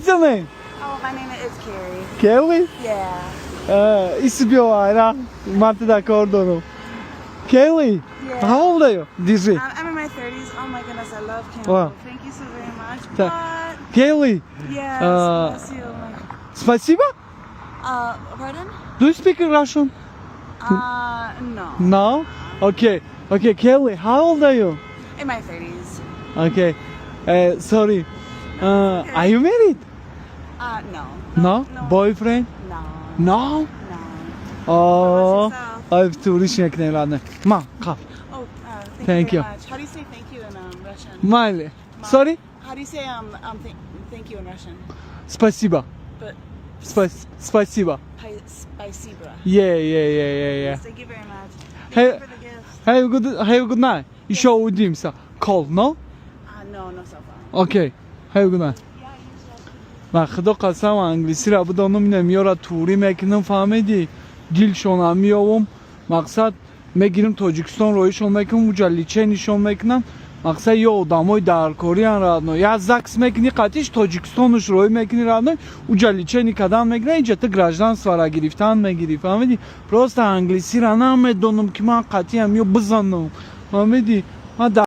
What's your name? Oh, my name is Carrie. Kelly? Yeah. Иси биё, айра, ман ту дар кор дорам. Kelly? Yeah. How old are you? Держи. I'm in my 30s. Oh my goodness, I love Campbell. Wow. Thank you so very much. But Kelly, yes, bless you. Oh my спасибо. Pardon? Do you speak Russian? No. No? Okay, Kelly, how old are you? In my 30s. Okay. Sorry. Are you married? No. No? No. Boyfriend? No. No? No. Oh, Yourself? Ай, тури мекунем, ладно. Ма, қап. Oh, thank Thank you you. very much. How do you say thank you in Russian? Майли. Sorry? How do you say thank you in Russian? Спасибо. But Спасибо. Спасибо. Yeah. Yes, thank you very much. Thank Hey- you for the gift. Have a good night. Еще увидимся. Call, no? No cell phone. Okay. Have a good night. Ва худо қасам, англисиро бидонам, намеёра турӣ мекунам, фаҳмидӣ, дилшона меёвам, мақсад мегирим, Тоҷикистон роҳишон мекунам, уҷа лечение шон мекунам. Мақсад ё одамои даркориан, родной, я ЗАГС мекунӣ қатиш, Тоҷикистонош роҳӣ мекунӣ, родной, уҷа лечение кардан мекунӣ, инҷа ту гражданство ра гирифтан мегирӣ, фаҳмидӣ. Просто англисиро намедонам, ки ман қатиам ё бизанам, фаҳмидӣ, ман.